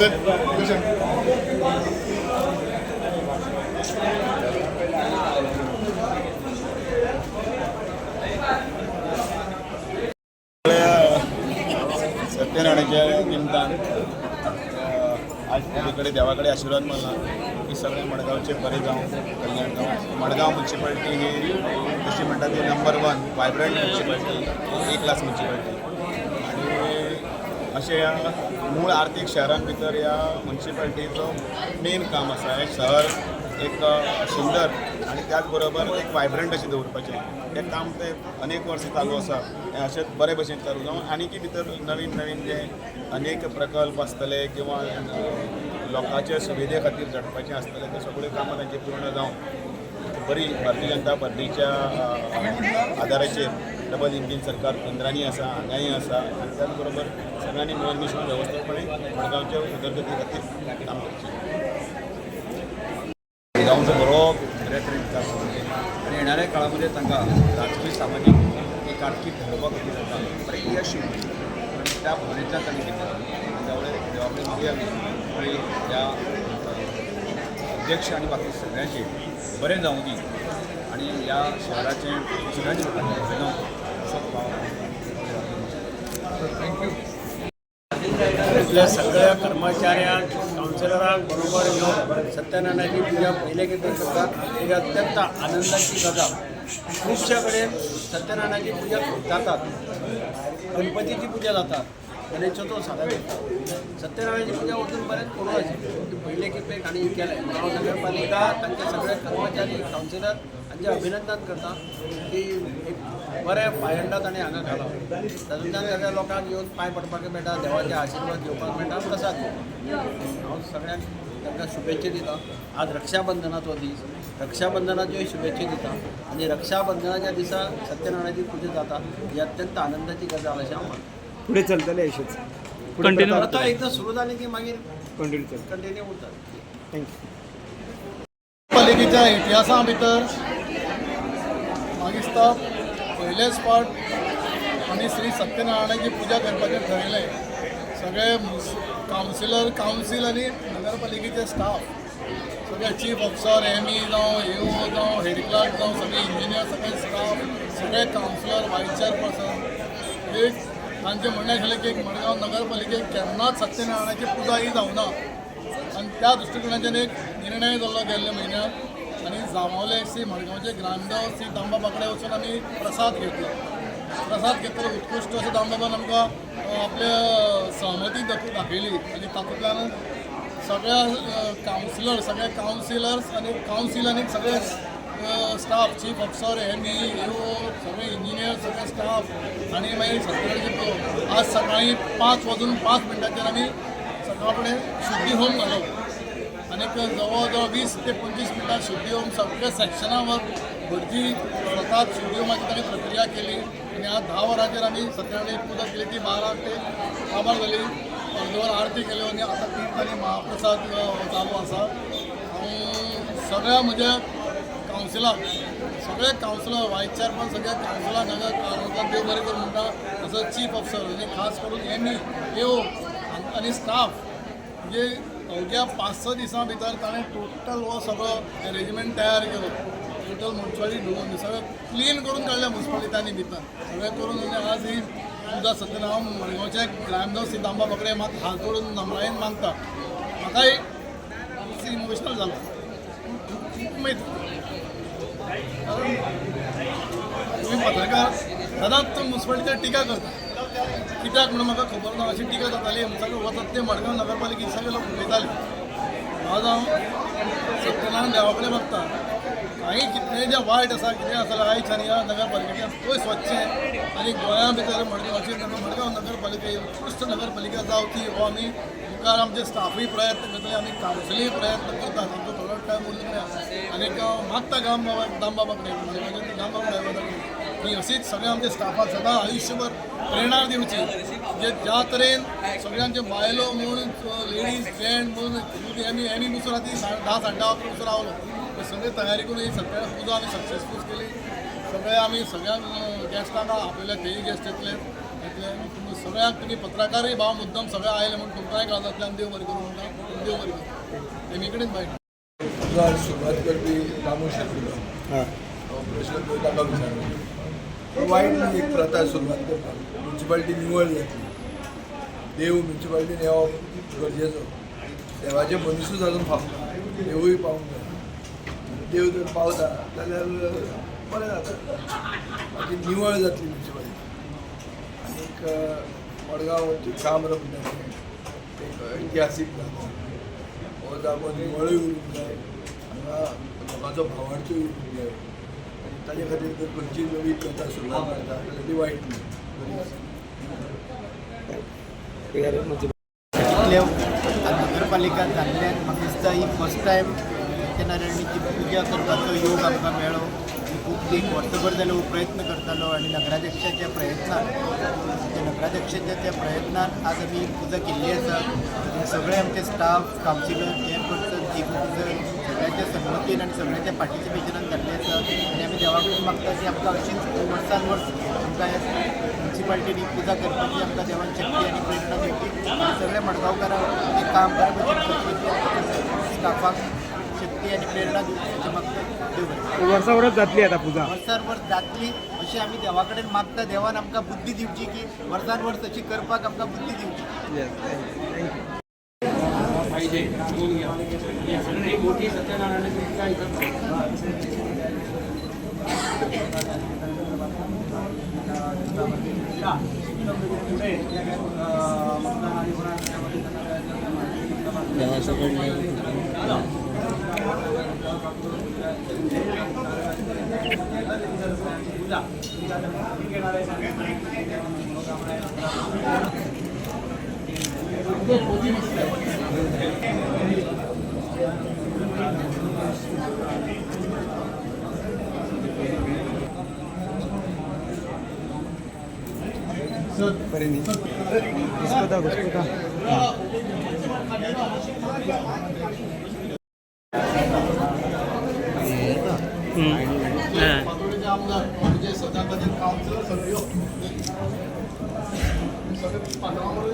Sir. सत्यनारायणाच्या निमतान आज तुजे कडेन देवा कडेन आशिर्वाद मागला की सगळे मडगांवचे बरें जावं, कल्याण जावं. मडगांव म्युन्सिपाल्टी ही तशी म्हणटा ती number one vibrant municipality, A class municipality. आनी अशें ह्या मूळ आर्थीक शहरां भितर ह्या म्युन्सिपाल्टीचो मेन काम आसा, हें शहर एक सुंदर आनी त्याच बरोबर एक वायब्रंट अशें दवरपाचें. हें काम तें अनेक वर्सां चालू आसा. हें अशेंच बरे भशेन चालू जावं. आनीकय भितर नवीन नवीन जे अनेक प्रकल्प आसतले किंवा लोकांचे सुविधे खातीर झटपाचें आसतलें, ते सगळ्यो कामां तांची पूर्ण जावन बरी भारतीय जनता पार्टीच्या आदाराचेर डबल इंजीन सरकार केंद्रांनी आसा, हांगाय आसा. आनी त्याच बरोबर सगळ्यांनी मेळून मिसळून वेवस्थीतपणे मडगांवच्या उदरगती खातीर काम करचें. मडगांवचो बरो बऱ्या तरेन विकास जावंक आनी येणाऱ्या काळामध्ये तांकां राजकीय, सामाजीक एक कारकीर्द घडोवपा खातीर तांकां बरें यश मेळचें आनी त्या भावनेंतल्यान तांणी केल्लें. त्यामुळे देवा कडेन मागया आमी की ह्या अध्यक्ष आनी बाकी सगळ्यांचे बरें जावं दी आनी ह्या शहराचें सगळ्यांचे लोकांचें बरें जावं असो भाव. Thank you. आपल्या सगळ्या कर्मचाऱ्यांक, कावन्सिलरांक बरोबर घेवन सत्यनारायणाची पुजा पयले खेपे करतात, ही अत्यंत आनंदाची गजाल. खुबश्या कडेन सत्यनारायणाची पुजा जातात, गणपतीची पुजा जातात, गणेश चतुर्थ सादर करतात. सत्यनारायणाची पुजा वचून बरेंच करूं आशिल्ली. ती पयले खेपेक आनी केलें. हांव नगरपालिका, तांचे सगळे कर्मचारी, कावन्सिलर हांचें अभिनंदन करता की एक बरें पायंडा ताणें हांगा घाला. तातूंतल्यान सगळ्या लोकांक येवन पांय पडपाक मेळटा, देवाचे आशिर्वाद घेवपाक मेळटा, प्रसाद घेवपाक. हांव सगळ्यांक तांकां शुभेच्छा दिता. आज रक्षाबंधनाचो दीस, रक्षाबंधनाच्योय शुभेच्छा दिता आनी रक्षाबंधनाच्या दिसा सत्यनारायणाची पुजा जाता, ही अत्यंत आनंदाची गजाल अशें हांव मानता. पुढे चलतले अशेंच? Continue. आतां एकदां सुरू जालें की मागीर कंटिन्यू चलता. कंटिन्यू उरता. Thank you. पालिकेच्या इतिहासा भितर म्हाका दिसता पयलेच फावट आमी श्री सत्यनारायणाची पुजा करपाचें ठरयलें. सगळे कावन्सिलर, कावन्सील आनी नगरपालिकेचे स्टाफ सगळे, चीफ ऑफिसर, एम ई जावं, ए ओ जावं, हेड क्लर्क जावं, सगळे इंजिनियर, सगळे स्टाफ, सगळे कावन्सिलर, वायस चेअरपर्सन, एक तांचें म्हणणें आशिल्लें की एक मडगांव नगरपालिकेक केन्नाच सत्यनारायणाची पुजा ही जावना आनी त्या दृश्टिकोनाच्यान एक निर्णय जाल्लो गेल्ल्या म्हयन्याक. आनी जांबावले श्री मडगांवचे ग्रामदेव श्री दामबाबा कडेन वचून आमी प्रसाद घेतलो. प्रसाद घेतलो, उत्कृश्ट असो दामबाबान आमकां आपल्या सहमती दाखयली आनी तातूंतल्यान सगळ्या कावन्सिलर, सगळे कावन्सिलर्स आनी कावन्सील आनी सगळे staff, chief officer, M E, A O, सगळे इंजिनियर, सगळे स्टाफ आनी मागीर सत्यनारायणाची आज सकाळी 5 वाजून 5 मिनटांचेर आमी सकाळ फुडें शुद्धी होम घालो आनीक जवळ जवळ 20 ते 25 मिनटां शुद्धी होम सगळ्या सेक्शनावर भटजी स्वताच शुद्धी होमाची तांणी प्रक्रिया केली. आनी आज 10 वरांचेर आमी सत्यनारायणाची पुजा केली. ती 12 ते काबार जाली. अर्दवर आरती केल्यो आनी आतां तीर्थ आनी महाप्रसाद चालू आसा. हांव सगळ्या म्हज्या कावन्सिलाक, सगळे कावन्सिलर, वायस चेअरमन, सगळ्या कावन्सिलाक नगर कावन्सिलाक देव बरें करूं म्हणटा. तसोच चीफ ऑफिसर आनी खास करून एम ई, ए ओ आनी स्टाफ, म्हणजे अवघ्या 5-6 दिसां भितर ताणें टोटल हो सगळो अरेंजमेंट तयार केलो. टोटल म्युन्सिपालिटी सगळें क्लीन करून काडलें. म्युन्सिपालिटी त्या निमित्तान सगळें करून आनी आज ही पुजा सत्यनारायण. हांव मडगांवच्या ग्रामदेव श्री दामबाबा कडेन म्हाका हात जोडून नमळायेन मागता. म्हाकाय इमोशनल जालो, खूब उमेद, कारण तुम्ही पत्रकार सदांच म्युन्सिपालिटीचेर टिका करता. कित्याक म्हणून म्हाका खबर ना. अशी टिका जाताली, सगळे वचत ते मडगांव नगरपालिकेचे सगळे लोक उलयताले. आज हांव सत्यनारायण देवा कडेन मागता, काही कितें जें वायट आसा, कितें आसा जाल्यार आयज आनी ह्या नगरपालिकेचें पयस वचचें आनी गोंया भितर मडगांवची मडगांव नगरपालिका ही उत्कृश्ट नगरपालिका जावची हो आमी मुखार आमचे स्टाफूय प्रयत्न करतले, आमी कावन्सिलूय प्रयत्न करतात. आमचो थोडो टायम उरलो आनीक मागता गाम बाबा, दामबाबा कडेन, मडगांवच्या दामबाबा ड्रायव्हरा कडेन की अशीच सगळ्या आमच्या स्टाफाक सदां आयुश्यभर प्रेरणा दिवची. जे ज्या तरेन सगळ्यांचे बायलो म्हूण, लेडीज जेंट म्हूण, एमी एमी मुसर राती 10, 10:30 11 मुसर रावलो. ते सगळे तयारी करून ही सगळ्या पुजा आमी सक्सेसफूल केली. सगळे आमी सगळ्या गेस्टांक आपयले, तेय गेस्ट येतले येतले. जातलें. तुमकां सगळ्यांक, तुमी पत्रकारय भाव मुद्दम सगळे आयले म्हूण तुमकांय काळजांतल्यान देव बरें करूं म्हणटा. देव बरें करूं. तेमी कडेन बायट पुजा सुरवात करपी दामू शेट्टीलो हो प्रश्न तो ताका विचारलो. वायट न्ही एक प्रथा सुरवात करपाक. म्युन्सिपालिटी निवळ जातली, देव म्युन्सिपालिटीन येवप गरजेचो. देवाचे मनिसूच अजून पावना, देवूय पावूंक जाय. देव जर पावता जाल्यार बरें जाता, मागीर निवळ जातली म्युन्सिपालिटी. आनीक मडगांव काम्र म्हणटा तें एक इतिहासीक जागो, हो जागो निवळूय उरूंक जाय, हांगा लोकांचो भावार्थूय उरूंक जाय. आनी ताजे खातीर जर खंयची नवी प्रथा सुरवात करता जाल्यार ती वायट न्ही, बरी आसा. इतले नगरपालिका जाल्ल्यान म्हाका दिसता ही फर्स्ट टायम सत्यनारायणीची पुजा करपाचो योग आमकां मेळ्ळो. आनी खूब एक वर्सभर जालें हो प्रयत्न करतालो आनी नगराध्यक्षाच्या प्रयत्नान, त्या नगराध्यक्षाच्या त्या प्रयत्नान आज आमी पुजा केल्ली आसा. हे सगळे आमचे staff, councillor, chairperson, chief officer सगळ्यांच्या संमतीन आनी सगळ्यांच्या पार्टिसिपेशनान जाल्लें आसा. आनी आमी देवा कडेन मागता की आमकां अशीच वर्सान वर्स आमकां म्युन्सिपालिटीन ही पुजा करपाची आमकां देवान शक्ती आनी प्रेरणा दिवची. आनी सगळ्या मडगांवकारांक तें काम बऱ्या भशेन करचें, स्टाफाक शक्ती आनी प्रेरणा दिवची अशें मागता. देव बरें करूं. वर्सा वरस जातली आतां पुजा. वर्सान वर्स जातली अशें आमी देवा कडेन मागता. देवान आमकां बुद्धी दिवची की वर्सान वर्स अशी करपाक आमकां बुद्धी दिवची. Yes, thank you. पाहिजे सांगून घ्या. ही मोठी सत्यनारायणाची पूजा इथं पुढे मतदान आणि होणार त्यामध्ये बरें न्ही, घुसपता घुसपता. फातोडेचे आमदार, म्हणजे सदां खातीर कावन्सिलर सगळ्यो सगळे पात्रांव बरोबर.